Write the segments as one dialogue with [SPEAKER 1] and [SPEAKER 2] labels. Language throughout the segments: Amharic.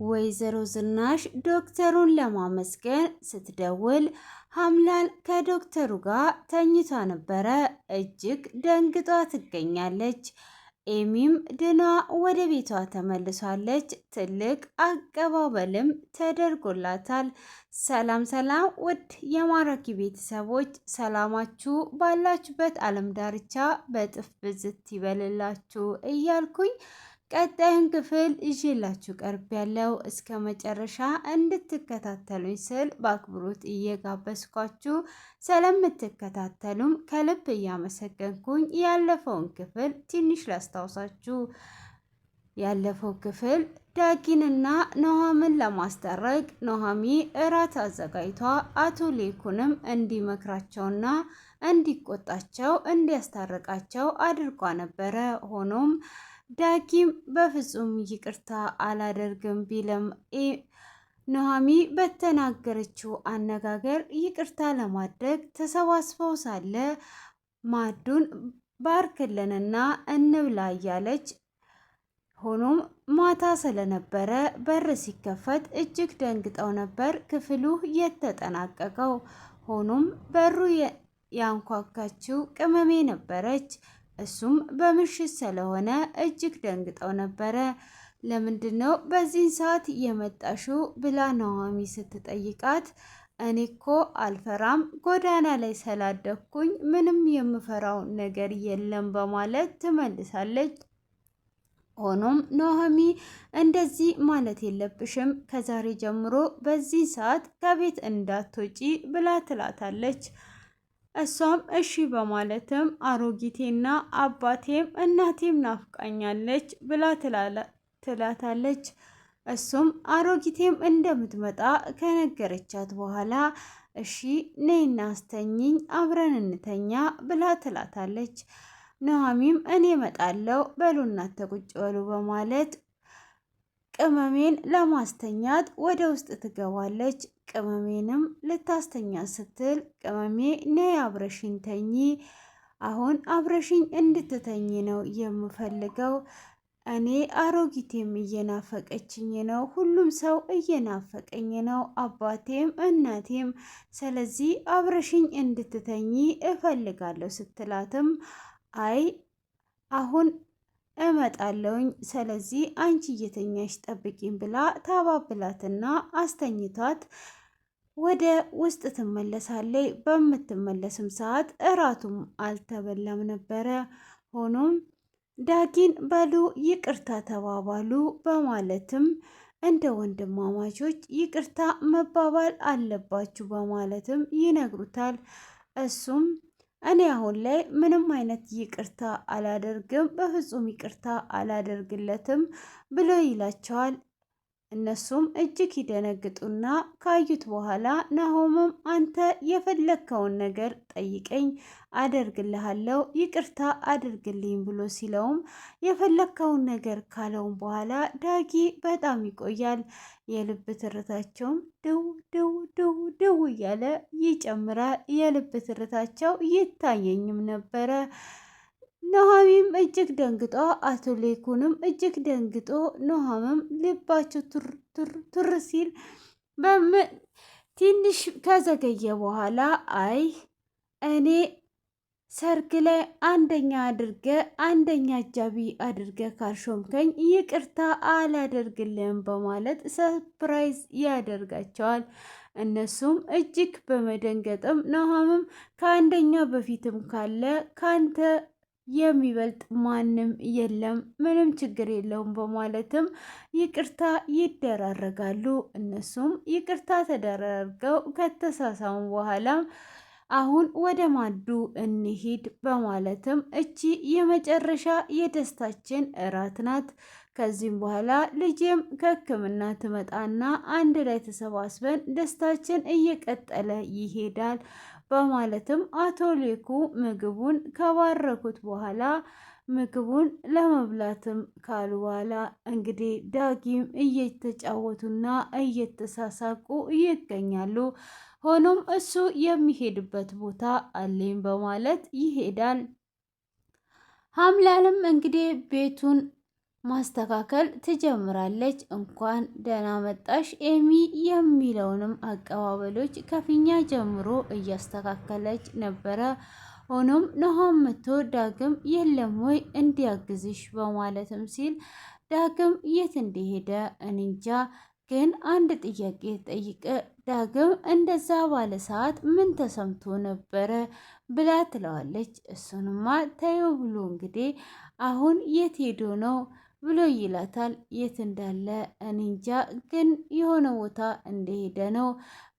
[SPEAKER 1] ወይዘሮ ዝናሽ ዶክተሩን ለማመስገን ስትደውል ሀምላል ከዶክተሩ ጋር ተኝታ ነበረ። እጅግ ደንግጧ ትገኛለች። ኤሚም ድና ወደ ቤቷ ተመልሳለች። ትልቅ አቀባበልም ተደርጎላታል። ሰላም ሰላም! ውድ የማራኪ ቤተሰቦች ሰላማችሁ ባላችሁበት ዓለም ዳርቻ በእጥፍ ብዝት ይበልላችሁ እያልኩኝ ቀጣዩን ክፍል ይዤላችሁ ቀርቤያለሁ እስከ መጨረሻ እንድትከታተሉኝ ስል በአክብሮት እየጋበዝኳችሁ ስለምትከታተሉም ከልብ እያመሰገንኩኝ ያለፈውን ክፍል ትንሽ ላስታውሳችሁ። ያለፈው ክፍል ዳጊንና ኑሐሚንን ለማስታረቅ ኑሐሚ እራት አዘጋጅቷ አቶ ሌኩንም እንዲመክራቸውና እንዲቆጣቸው እንዲያስታርቃቸው አድርጓ ነበረ። ሆኖም ዳጊም በፍጹም ይቅርታ አላደርግም ቢልም ኑሃሚ በተናገረችው አነጋገር ይቅርታ ለማድረግ ተሰባስበው ሳለ ማዕዱን ባርክልንና እንብላ እያለች ሆኖም ማታ ስለነበረ በር ሲከፈት እጅግ ደንግጠው ነበር ክፍሉ የተጠናቀቀው። ሆኖም በሩ ያንኳኳችው ቅመሜ ነበረች። እሱም በምሽት ስለሆነ እጅግ ደንግጠው ነበረ። ለምንድን ነው በዚህን ሰዓት የመጣሽው ብላ ናሆሚ ስትጠይቃት እኔ እኮ አልፈራም ጎዳና ላይ ስላደግኩኝ ምንም የምፈራው ነገር የለም በማለት ትመልሳለች። ሆኖም ኑሃሚ እንደዚህ ማለት የለብሽም ከዛሬ ጀምሮ በዚህ ሰዓት ከቤት እንዳትወጪ ብላ ትላታለች። እሷም እሺ በማለትም አሮጊቴና አባቴም እናቴም ናፍቃኛለች ብላ ትላታለች። እሱም አሮጊቴም እንደምትመጣ ከነገረቻት በኋላ እሺ ነይና አስተኝኝ አብረን እንተኛ ብላ ትላታለች። ኑሐሚም እኔ እመጣለሁ በሉና ተቁጭ በሉ በማለት ቅመሜን ለማስተኛት ወደ ውስጥ ትገባለች። ቅመሜንም ልታስተኛ ስትል ቅመሜ ነይ አብረሽኝ ተኚ፣ አሁን አብረሽኝ እንድትተኝ ነው የምፈልገው። እኔ አሮጊቴም እየናፈቀችኝ ነው፣ ሁሉም ሰው እየናፈቀኝ ነው፣ አባቴም እናቴም። ስለዚህ አብረሽኝ እንድትተኚ እፈልጋለሁ ስትላትም አይ አሁን እመጣለውኝ ስለዚህ አንቺ እየተኛሽ ጠብቂኝ ብላ ታባብላትና አስተኝቷት ወደ ውስጥ ትመለሳለች። በምትመለስም ሰዓት እራቱም አልተበላም ነበረ። ሆኖም ዳጊን በሉ ይቅርታ ተባባሉ በማለትም እንደ ወንድማማቾች ይቅርታ መባባል አለባችሁ በማለትም ይነግሩታል። እሱም እኔ አሁን ላይ ምንም አይነት ይቅርታ አላደርግም፣ በፍጹም ይቅርታ አላደርግለትም ብሎ ይላቸዋል። እነሱም እጅግ ይደነግጡና ካዩት በኋላ ናሆምም አንተ የፈለግከውን ነገር ጠይቀኝ አደርግልሃለሁ፣ ይቅርታ አድርግልኝ ብሎ ሲለውም የፈለግከውን ነገር ካለውም በኋላ ዳጊ በጣም ይቆያል። የልብ ትርታቸውም ድው ድው ድው ድው እያለ ይጨምራል። የልብ ትርታቸው ይታየኝም ነበረ። ኑሐሚንም እጅግ ደንግጦ አቶ ሌኩንም እጅግ ደንግጦ ኑሐሚንም ልባቸው ቱር ቱር ቱር ሲል ትንሽ ከዘገየ በኋላ አይ እኔ ሰርግ ላይ አንደኛ አድርገ አንደኛ አጃቢ አድርገ ካልሾምከኝ ይቅርታ አላደርግልህም በማለት surprise ያደርጋቸዋል። እነሱም እጅግ በመደንገጥም ኑሐሚንም ከአንደኛ በፊትም ካለ ካንተ የሚበልጥ ማንም የለም፣ ምንም ችግር የለውም በማለትም ይቅርታ ይደራረጋሉ። እነሱም ይቅርታ ተደራርገው ከተሳሳሙ በኋላ አሁን ወደ ማዱ እንሂድ በማለትም እቺ የመጨረሻ የደስታችን እራት ናት። ከዚህም በኋላ ልጄም ከሕክምና ትመጣና አንድ ላይ ተሰባስበን ደስታችን እየቀጠለ ይሄዳል በማለትም አቶ ሌኩ ምግቡን ከባረኩት በኋላ ምግቡን ለመብላትም ካሉ በኋላ እንግዲህ ዳጊም እየተጫወቱና እየተሳሳቁ ይገኛሉ። ሆኖም እሱ የሚሄድበት ቦታ አለኝ በማለት ይሄዳል። ሀምላልም እንግዲህ ቤቱን ማስተካከል ትጀምራለች። እንኳን ደህና መጣሽ ኤሚ የሚለውንም አቀባበሎች ከፊኛ ጀምሮ እያስተካከለች ነበረ። ሆኖም ናሆም መቶ ዳግም የለም ወይ እንዲያግዝሽ በማለትም ሲል ዳግም የት እንደሄደ እንጃ፣ ግን አንድ ጥያቄ ጠይቀ ዳግም እንደዛ ባለ ሰዓት ምን ተሰምቶ ነበረ ብላ ትለዋለች። እሱንማ ተይው ብሎ እንግዲህ አሁን የት ሄዶ ነው ብሎ ይላታል። የት እንዳለ እንጃ፣ ግን የሆነ ቦታ እንደሄደ ነው።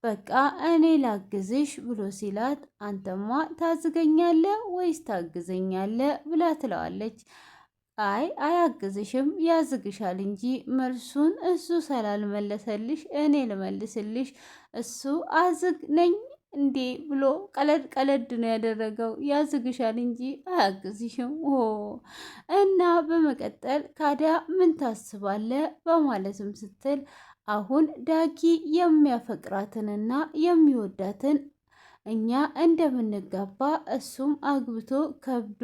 [SPEAKER 1] በቃ እኔ ላግዝሽ ብሎ ሲላት፣ አንተማ ታዝገኛለ ወይስ ታግዘኛለ ብላ ትለዋለች። አይ አያግዝሽም፣ ያዝግሻል እንጂ መልሱን እሱ ስላልመለሰልሽ እኔ ልመልስልሽ። እሱ አዝግ ነኝ እንዴ ብሎ ቀለድ ቀለድ ነው ያደረገው። ያዝግሻል እንጂ አያግዝሽም። ኦ እና በመቀጠል ካዲያ ምን ታስባለ በማለትም ስትል አሁን ዳጊ የሚያፈቅራትንና የሚወዳትን እኛ እንደምንጋባ እሱም አግብቶ ከብዶ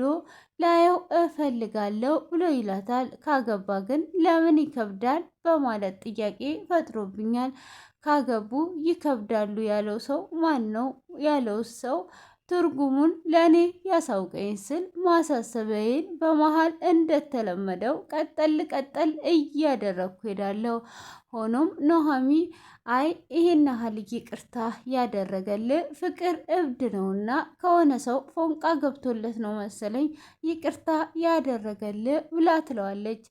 [SPEAKER 1] ላየው እፈልጋለሁ ብሎ ይላታል። ካገባ ግን ለምን ይከብዳል በማለት ጥያቄ ፈጥሮብኛል። ካገቡ ይከብዳሉ ያለው ሰው ማን ነው? ያለው ሰው ትርጉሙን ለእኔ ያሳውቀኝ ስል ማሳሰቢያዬን በመሀል እንደተለመደው ቀጠል ቀጠል እያደረግኩ ሄዳለሁ። ሆኖም ኑሃሚ አይ ይሄን ያህል ይቅርታ ያደረገል ፍቅር እብድ ነውና ከሆነ ሰው ፎንቃ ገብቶለት ነው መሰለኝ ይቅርታ ያደረገል ብላ ትለዋለች።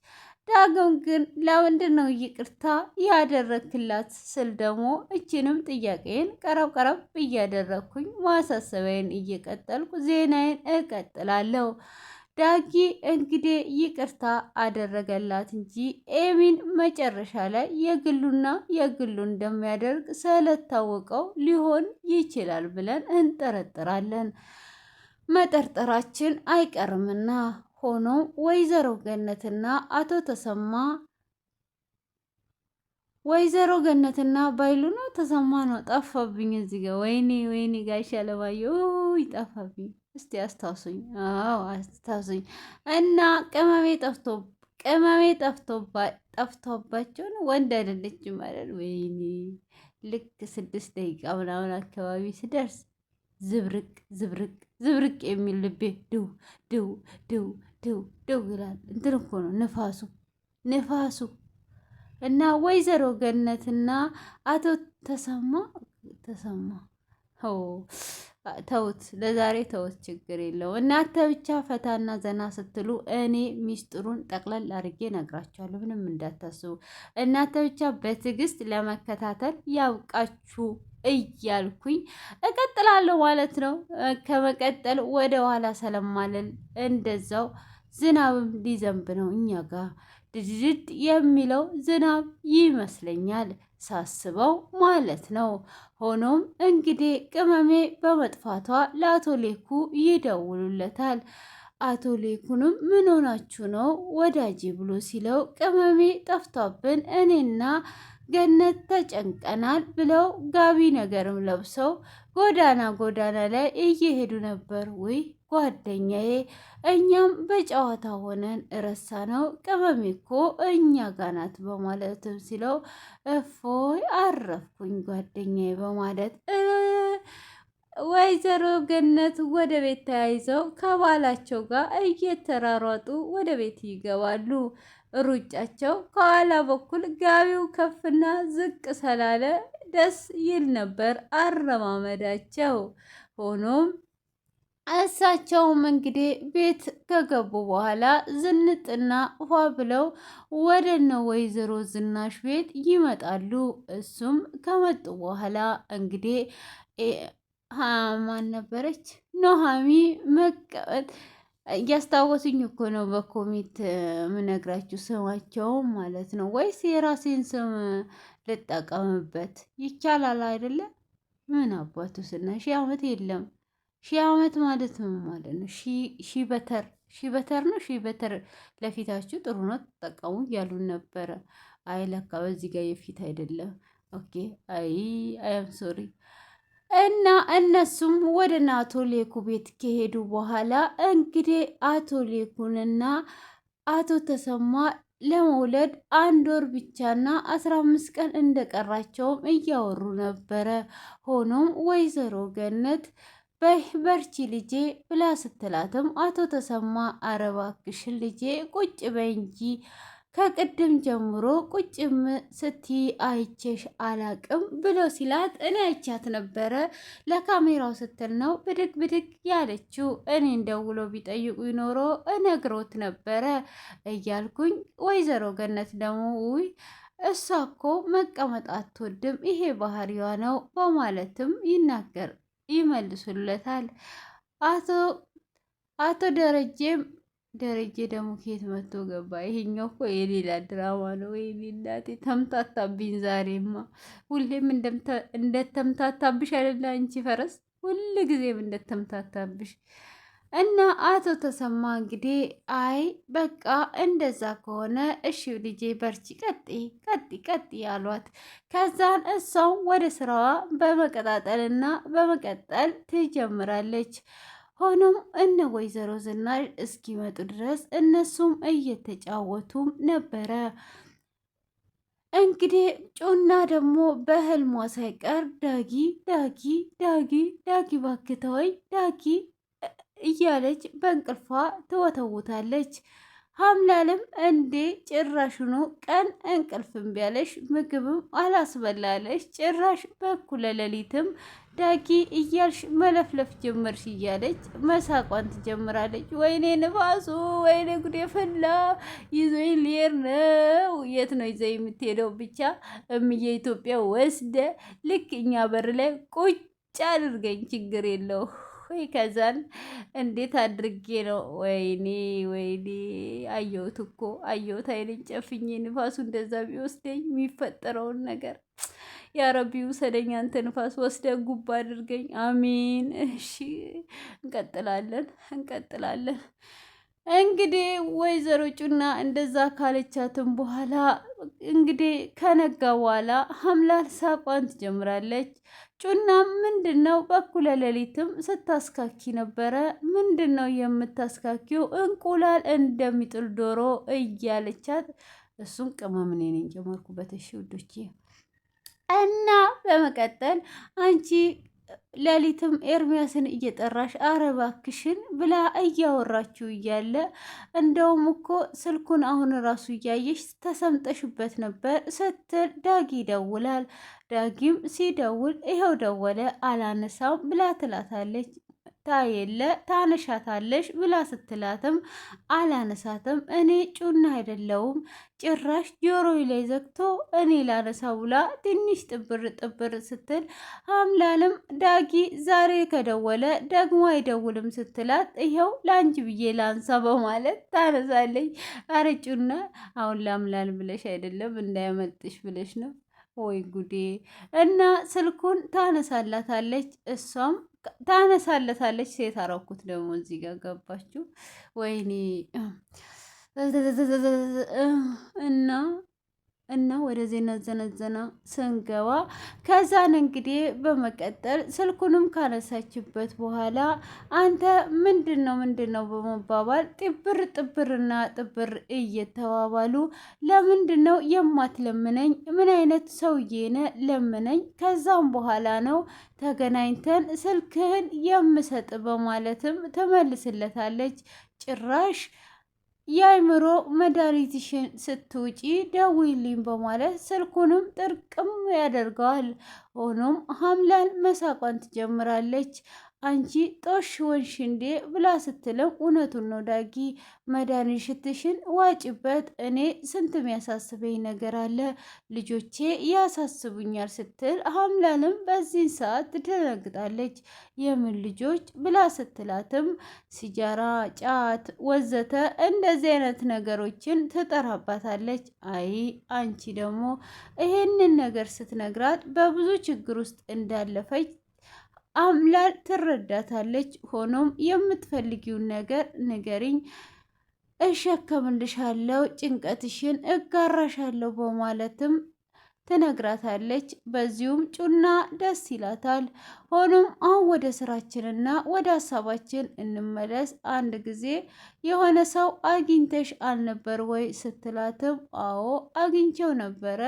[SPEAKER 1] ዳግም ግን ለምንድን ነው ይቅርታ ያደረግክላት ስል ደግሞ እችንም ጥያቄን ቀረብ ቀረብ እያደረግኩኝ ማሳሰቢያን እየቀጠልኩ ዜናዬን እቀጥላለሁ። ዳጊ እንግዲህ ይቅርታ አደረገላት እንጂ ኤሚን መጨረሻ ላይ የግሉና የግሉ እንደሚያደርግ ስለታወቀው ሊሆን ይችላል ብለን እንጠረጥራለን። መጠርጠራችን አይቀርምና ሆኖም ወይዘሮ ገነትና አቶ ተሰማ ወይዘሮ ገነትና ባይሉ ነው ተሰማ ነው ጠፋብኝ። እዚህ ጋር ወይኔ ወይኔ ጋሽ አለማየሁ ይጠፋብኝ። እስቲ አስታውሱኝ። አዎ አስታውሱኝ። እና ቅመሜ ጠፍቶ ቅመሜ ጠፍቶባቸው ነው ወንድ አይደለችም ማለት ወይኔ ልክ 6 ደቂቃ ምናምን አካባቢ ስደርስ ዝብርቅ ዝብርቅ ዝብርቅ የሚል ልቤ ድው ድው ድው ድው ድው ይላል። እንትን እኮ ነው ንፋሱ ንፋሱ እና ወይዘሮ ገነትና አቶ ተሰማ ተሰማ ተውት፣ ለዛሬ ተውት፣ ችግር የለው። እናንተ ብቻ ፈታና ዘና ስትሉ እኔ ሚስጥሩን ጠቅለል አድርጌ ነግራችኋለሁ። ምንም እንዳታስቡ። እናንተ ብቻ በትዕግስት ለመከታተል ያብቃችሁ እያልኩኝ እቀጥላለሁ ማለት ነው። ከመቀጠል ወደ ኋላ ስለማልል እንደዛው ዝናብም ሊዘንብ ነው እኛ ጋር ድድድድ የሚለው ዝናብ ይመስለኛል ሳስበው ማለት ነው። ሆኖም እንግዲህ ቅመሜ በመጥፋቷ ለአቶ ሌኩ ይደውሉለታል። አቶ ሌኩንም ምን ሆናችሁ ነው ወዳጄ ብሎ ሲለው ቅመሜ ጠፍቷብን እኔና ገነት ተጨንቀናል ብለው ጋቢ ነገርም ለብሰው ጎዳና ጎዳና ላይ እየሄዱ ነበር። ውይ ጓደኛዬ፣ እኛም በጨዋታ ሆነን እረሳ ነው ቅመሜ እኮ እኛ ጋ ናት በማለትም ሲለው እፎይ አረፍኩኝ ጓደኛዬ በማለት ወይዘሮ ገነት ወደ ቤት ተያይዘው ከባላቸው ጋር እየተራሯጡ ወደ ቤት ይገባሉ። ሩጫቸው ከኋላ በኩል ጋቢው ከፍና ዝቅ ስላለ ደስ ይል ነበር አረማመዳቸው። ሆኖም እሳቸውም እንግዲህ ቤት ከገቡ በኋላ ዝንጥና ፏ ብለው ወደ እነ ወይዘሮ ዝናሽ ቤት ይመጣሉ። እሱም ከመጡ በኋላ እንግዲህ ማን ነበረች ኑሃሚ መቀመጥ እያስታወሱኝ እኮ ነው በ comment ምነግራችሁ ስማቸው ማለት ነው። ወይስ የራሴን ስም ልጠቀምበት ይቻላል አይደለ? ምን አባቱ ስና ሺህ ዓመት የለም። ሺህ ዓመት ማለት ምን ማለት ነው? ሺ በተር ሺ በተር ነው። ሺ በተር ለፊታችሁ ጥሩ ነው ተጠቀሙ እያሉን ነበረ። አይ ለካ በዚህ ጋር የፊት አይደለም። okay አይ I'm sorry እና እነሱም ወደ አቶ ሌኩ ቤት ከሄዱ በኋላ እንግዲህ አቶ ሌኩንና አቶ ተሰማ ለመውለድ 1 ወር ብቻና 15 ቀን እንደቀራቸውም እያወሩ ነበረ። ሆኖም ወይዘሮ ገነት በይ በርቺ ልጄ ብላ ስትላትም አቶ ተሰማ አረ እባክሽን ልጄ ቁጭ በይ እንጂ ከቅድም ጀምሮ ቁጭም ስትይ አይቼሽ አላቅም ብሎ ሲላት እኔ አይቻት ነበረ ለካሜራው ስትል ነው ብድግ ብድግ ያለችው። እኔን ደውሎ ቢጠይቁ ይኖሮ እነግሮት ነበረ እያልኩኝ ወይዘሮ ገነት ደግሞ ውይ እሷ እኮ መቀመጥ አትወድም ይሄ ባህሪዋ ነው በማለትም ይናገር ይመልሱለታል። አቶ ደረጀም ደረጀ ደግሞ ከየት መጥቶ ገባ? ይሄኛው እኮ የሌላ ድራማ ነው። ወይኔ እናቴ ተምታታብኝ ዛሬማ። ሁሌም እንደተምታታብሽ አይደለ አንቺ ፈረስ፣ ሁል ጊዜም እንደተምታታብሽ እና አቶ ተሰማ እንግዲህ አይ በቃ እንደዛ ከሆነ እሺ ልጄ በርቺ፣ ቀጢ ቀጢ ቀጢ አሏት። ከዛን እሷም ወደ ስራዋ በመቀጣጠልና በመቀጠል ትጀምራለች። ሆኖም እነ ወይዘሮ ዝናሽ እስኪመጡ ድረስ እነሱም እየተጫወቱም ነበረ። እንግዲህ ጩና ደግሞ በህልሟ ሳይቀር ዳጊ ዳጊ ዳጊ ዳጊ ባክተወኝ ዳጊ እያለች በእንቅልፏ ትወተውታለች። ሀምላልም እንዴ ጭራሽኑ ቀን እንቅልፍ እምቢ አለሽ፣ ምግብም አላስበላለሽ፣ ጭራሽ በኩለ ሌሊትም ዳጊ እያልሽ መለፍለፍ ጀመርሽ እያለች መሳቋን ትጀምራለች። ወይኔ ንፋሱ፣ ወይኔ ጉዴ ፈላ፣ ይዞኝ ሊሄድ ነው። የት ነው ይዘ የምትሄደው? ብቻ እምዬ ኢትዮጵያ ወስደ ልክ እኛ በር ላይ ቁጭ አድርገኝ፣ ችግር የለው ወይ ከዛን እንዴት አድርጌ ነው ወይኔ ወይኔ፣ አየሁት እኮ አየሁት፣ አይኔን ጨፍኜ ንፋሱ እንደዛ ቢወስደኝ የሚፈጠረውን ነገር። ያረቢ ውሰደኝ አንተ ንፋስ ወስደ ጉባ አድርገኝ። አሚን። እሺ እንቀጥላለን እንቀጥላለን። እንግዲህ ወይዘሮ ጩና እንደዛ ካለቻትም በኋላ እንግዲህ ከነጋ በኋላ ሀምላል ሳቋን ትጀምራለች። ጩና ምንድን ነው በኩለ ሌሊትም ስታስካኪ ነበረ። ምንድን ነው የምታስካኪው? እንቁላል እንደሚጥል ዶሮ እያለቻት እሱን ቅመም እኔ ነኝ ጀመርኩበት። እሺ ውዶቼ እና በመቀጠል አንቺ ሌሊትም ኤርሚያስን እየጠራሽ አረ እባክሽን ብላ እያወራችው እያለ እንደውም እኮ ስልኩን አሁን ራሱ እያየሽ ተሰምጠሽበት ነበር ስትል ዳጊ ይደውላል። ዳጊም ሲደውል ይኸው ደወለ አላነሳም ብላ ትላታለች። ታየለ ታነሻታለሽ ብላ ስትላትም አላነሳትም፣ እኔ ጩና አይደለውም ጭራሽ ጆሮዬ ላይ ዘግቶ እኔ ላነሳ ብላ ትንሽ ጥብር ጥብር ስትል አምላልም ዳጊ ዛሬ ከደወለ ደግሞ አይደውልም ስትላት ይኸው ለአንቺ ብዬ ላንሳ በማለት ታነሳለች። አረ ጩና አሁን ላምላል ብለሽ አይደለም እንዳያመልጥሽ ብለሽ ነው። ወይ ጉዴ! እና ስልኩን ታነሳላታለች እሷም ታነሳለታለች። ሴት አረኩት ደግሞ እዚህ ጋር ገባችሁ። ወይኔ እና እና ወደ ዜና ዘነዘና ስንገባ ከዛን እንግዲህ በመቀጠል ስልኩንም ካነሳችበት በኋላ አንተ ምንድን ነው ምንድን ነው በመባባል ጥብር ጥብርና ጥብር እየተባባሉ ለምንድን ነው የማትለምነኝ? ምን አይነት ሰውዬ ነህ? ለምነኝ። ከዛም በኋላ ነው ተገናኝተን ስልክህን የምሰጥ በማለትም ትመልስለታለች። ጭራሽ የአይምሮ መድኃኒትሽን ስትውጪ ደውይልኝ በማለት ስልኩንም ጥርቅም ያደርገዋል። ሆኖም ሀምላል መሳቋን ትጀምራለች። አንቺ ጦሽ ወንሽ እንዴ ብላ ስትለው እውነቱን ነው ዳጊ፣ መድኃኒትሽን ዋጭበት። እኔ ስንት የሚያሳስበኝ ነገር አለ፣ ልጆቼ ያሳስቡኛል ስትል ሀምላልም በዚህን ሰዓት ትደነግጣለች። የምን ልጆች ብላ ስትላትም ሲጃራ፣ ጫት፣ ወዘተ እንደዚህ አይነት ነገሮችን ትጠራባታለች። አይ አንቺ ደግሞ ይሄንን ነገር ስትነግራት በብዙ ችግር ውስጥ እንዳለፈች አምላል ትረዳታለች። ሆኖም የምትፈልጊውን ነገር ንገሪኝ፣ እሸከምልሻለሁ፣ ጭንቀትሽን እጋራሻለሁ በማለትም ትነግራታለች። በዚሁም ጩና ደስ ይላታል። ሆኖም አሁን ወደ ስራችንና ወደ ሀሳባችን እንመለስ። አንድ ጊዜ የሆነ ሰው አግኝተሽ አልነበር ወይ ስትላትም አዎ አግኝቼው ነበረ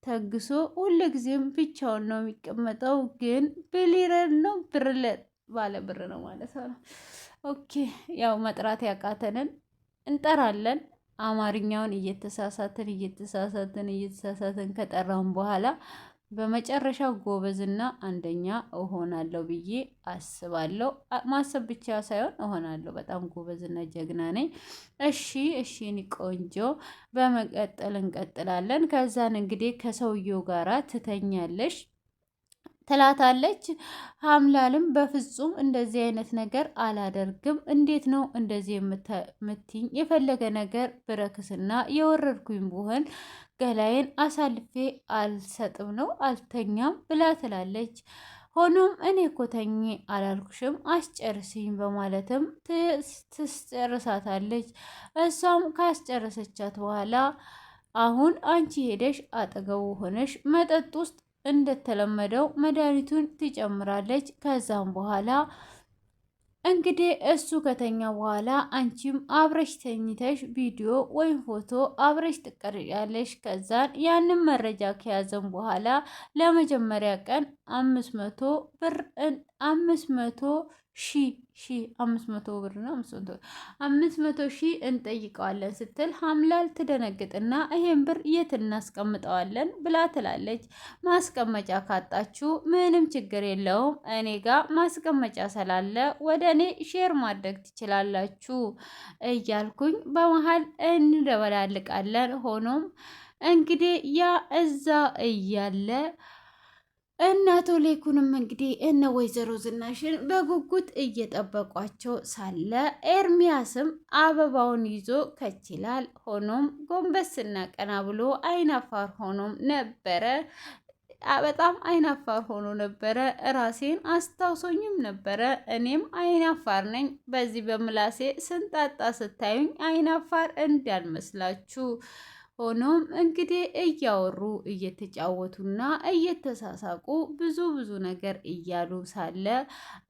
[SPEAKER 1] ተግሶ ሁልጊዜም ብቻውን ነው የሚቀመጠው፣ ግን ብሊረን ነው ብርለት ባለ ብር ነው ማለት ነው። Okay ያው መጥራት ያቃተንን እንጠራለን። አማርኛውን እየተሳሳትን እየተሳሳትን እየተሳሳትን ከጠራን በኋላ በመጨረሻ ጎበዝና አንደኛ እሆናለሁ ብዬ አስባለሁ። ማሰብ ብቻ ሳይሆን እሆናለሁ። በጣም ጎበዝና ጀግና ነኝ። እሺ እሺ፣ እኔ ቆንጆ፣ በመቀጠል እንቀጥላለን። ከዛን እንግዲህ ከሰውየው ጋራ ትተኛለሽ ትላታለች። ሀምላልም በፍጹም እንደዚህ አይነት ነገር አላደርግም። እንዴት ነው እንደዚህ የምትኝ? የፈለገ ነገር ብረክስና የወረድኩኝ ብሆን ገላዬን አሳልፌ አልሰጥም ነው አልተኛም ብላ ትላለች። ሆኖም እኔ እኮ ተኝ አላልኩሽም አስጨርስኝ በማለትም ትስጨርሳታለች። እሷም ካስጨረሰቻት በኋላ አሁን አንቺ ሄደሽ አጠገቡ ሆነሽ መጠጥ ውስጥ እንደተለመደው መድኃኒቱን ትጨምራለች። ከዛም በኋላ እንግዲህ እሱ ከተኛ በኋላ አንቺም አብረሽ ተኝተሽ ቪዲዮ ወይም ፎቶ አብረሽ ትቀርጫለሽ። ከዛን ያንን መረጃ ከያዘን በኋላ ለመጀመሪያ ቀን 500 ብር 500 ሺ ሺ 500 ብር ነው 500 ሺ እንጠይቀዋለን ስትል ሀምላል ትደነግጥና ይሄን ብር የት እናስቀምጠዋለን ብላ ትላለች። ማስቀመጫ ካጣችሁ ምንም ችግር የለውም እኔ ጋ ማስቀመጫ ስላለ ወደ እኔ share ማድረግ ትችላላችሁ እያልኩኝ በመሀል እንደበላልቃለን። ሆኖም እንግዲህ ያ እዛ እያለ እናቶ ሌኩንም እንግዲህ እነ ወይዘሮ ዝናሽን በጉጉት እየጠበቋቸው ሳለ ኤርሚያስም አበባውን ይዞ ከችላል። ሆኖም ጎንበስና ቀና ብሎ አይናፋር ሆኖም ነበረ። በጣም አይናፋር ሆኖ ነበረ። ራሴን አስታውሶኝም ነበረ። እኔም አይናፋር ነኝ። በዚህ በምላሴ ስንጣጣ ስታዩኝ አይናፋር እንዳልመስላችሁ። ሆኖም እንግዲህ እያወሩ እየተጫወቱና እየተሳሳቁ ብዙ ብዙ ነገር እያሉ ሳለ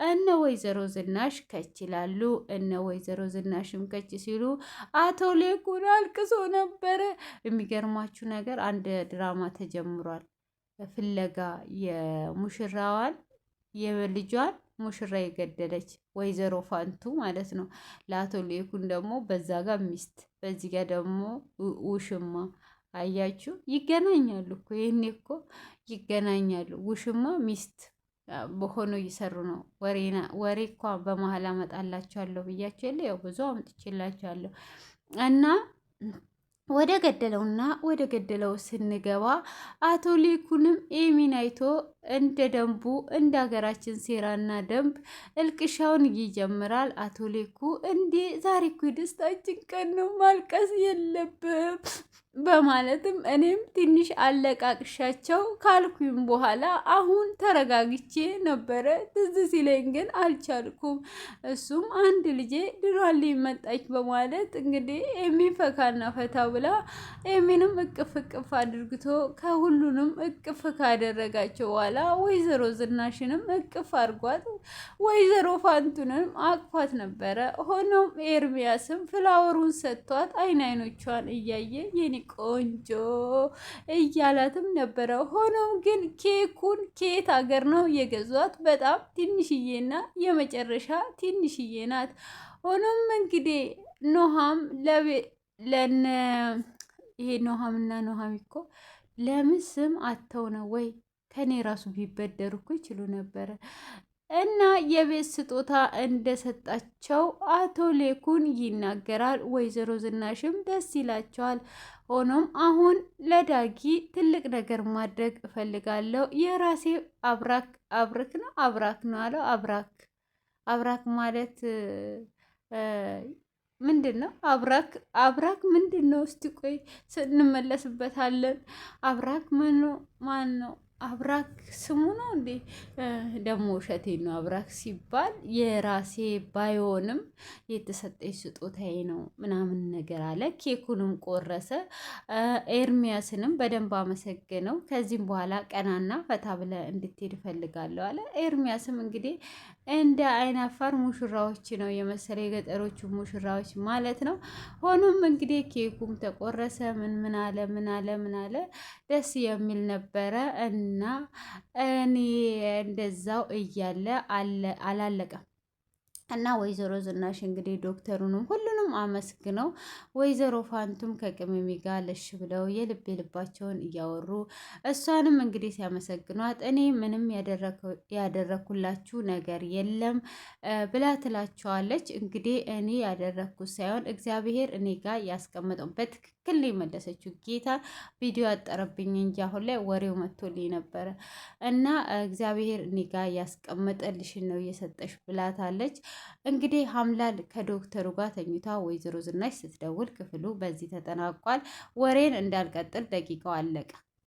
[SPEAKER 1] እነ ወይዘሮ ዝናሽ ከች ይላሉ። እነ ወይዘሮ ዝናሽም ከች ሲሉ አቶ ሌኩን አልቅሶ ነበረ። የሚገርማችሁ ነገር አንድ ድራማ ተጀምሯል። ፍለጋ የሙሽራዋን የልጇን ሙሽራ የገደለች ወይዘሮ ፋንቱ ማለት ነው። ለአቶ ሌኩን ደግሞ በዛ ጋር ሚስት፣ በዚህ ጋር ደግሞ ውሽማ። አያችሁ፣ ይገናኛሉ እኮ ይህኔ እኮ ይገናኛሉ። ውሽማ ሚስት በሆኖ እየሰሩ ነው። ወሬ እኳ በመሀል አመጣላችኋለሁ ብያቸው የለ ያው ብዙ አምጥቼላችኋለሁ እና ወደ ገደለውና ወደ ገደለው ስንገባ አቶ ሊኩንም ኤሚን አይቶ እንደ ደንቡ እንደ ሀገራችን ሴራና ደንብ እልቅሻውን ይጀምራል። አቶ ሊኩ እንዴ ዛሬ እኮ የደስታችን ቀን ነው፣ ማልቀስ የለብም በማለትም እኔም ትንሽ አለቃቅሻቸው ካልኩኝ በኋላ አሁን ተረጋግቼ ነበረ። ትዝ ሲለኝ ግን አልቻልኩም። እሱም አንድ ልጄ ድሯልኝ መጣች በማለት እንግዲህ ኤሚ ፈካና ፈታ ብላ ኤሚንም እቅፍ እቅፍ አድርግቶ ከሁሉንም እቅፍ ካደረጋቸው በኋላ ወይዘሮ ዝናሽንም እቅፍ አድርጓት ወይዘሮ ፋንቱንም አቅፏት ነበረ። ሆኖም ኤርሚያስም flower ኡን ሰጥቷት አይን አይኖቿን እያየ የኔ ቆንጆ እያላትም ነበረ። ሆኖም ግን ኬኩን ኬት ሀገር ነው የገዟት። በጣም ትንሽዬና የመጨረሻ ትንሽዬ ናት። ሆኖም እንግዲህ ኖሃም ለነ ይሄ ኖሃምና ኖሃም እኮ ለምን ስም አተው ነው ወይ ከኔ ራሱ ቢበደሩ እኮ ይችሉ ነበረ። እና የቤት ስጦታ እንደሰጣቸው አቶ ሌኩን ይናገራል። ወይዘሮ ዝናሽም ደስ ይላቸዋል። ሆኖም አሁን ለዳጊ ትልቅ ነገር ማድረግ እፈልጋለሁ። የራሴ አብራክ አብርክ ነው አብራክ ነው አለው። አብራክ አብራክ ማለት ምንድን ነው? አብራክ አብራክ ምንድን ነው? እስቲ ቆይ ስንመለስበታለን። አብራክ ማን ነው? አብራክ ስሙ ነው እንዴ? ደግሞ ውሸቴ ነው። አብራክ ሲባል የራሴ ባይሆንም የተሰጠኝ ስጦታዬ ነው ምናምን ነገር አለ። ኬኩንም ቆረሰ። ኤርሚያስንም በደንብ አመሰገነው። ከዚህም በኋላ ቀናና ፈታ ብለ እንድትሄድ እፈልጋለሁ አለ። ኤርሚያስም እንግዲህ እንደ አይናፋር ሙሽራዎች ነው የመሰለ የገጠሮቹ ሙሽራዎች ማለት ነው። ሆኖም እንግዲህ ኬኩም ተቆረሰ። ምን ምን አለ ምን አለ ምን አለ ደስ የሚል ነበረ እና እኔ እንደዛው እያለ አላለቀም። እና ወይዘሮ ዝናሽ እንግዲህ ዶክተሩንም ሁሉንም አመስግነው ወይዘሮ ፋንቱም ከቅመሜ ጋር ለሽ ብለው የልብ የልባቸውን እያወሩ እሷንም እንግዲህ ሲያመሰግኗት እኔ ምንም ያደረኩላችሁ ነገር የለም ብላ ትላቸዋለች። እንግዲህ እኔ ያደረግኩት ሳይሆን እግዚአብሔር እኔ ጋር ያስቀመጠው በትክክል ነው የመለሰችው። ጌታ ቪዲዮ ያጠረብኝ እንጂ አሁን ላይ ወሬው መጥቶልኝ ነበረ እና እግዚአብሔር እኔ ጋር ያስቀመጠልሽን ነው እየሰጠሽ ብላታለች። እንግዲህ ሀምላል ከዶክተሩ ጋር ተኝታ ወይዘሮ ዝናሽ ስትደውል ክፍሉ በዚህ ተጠናቋል። ወሬን እንዳልቀጥል ደቂቃው አለቀ።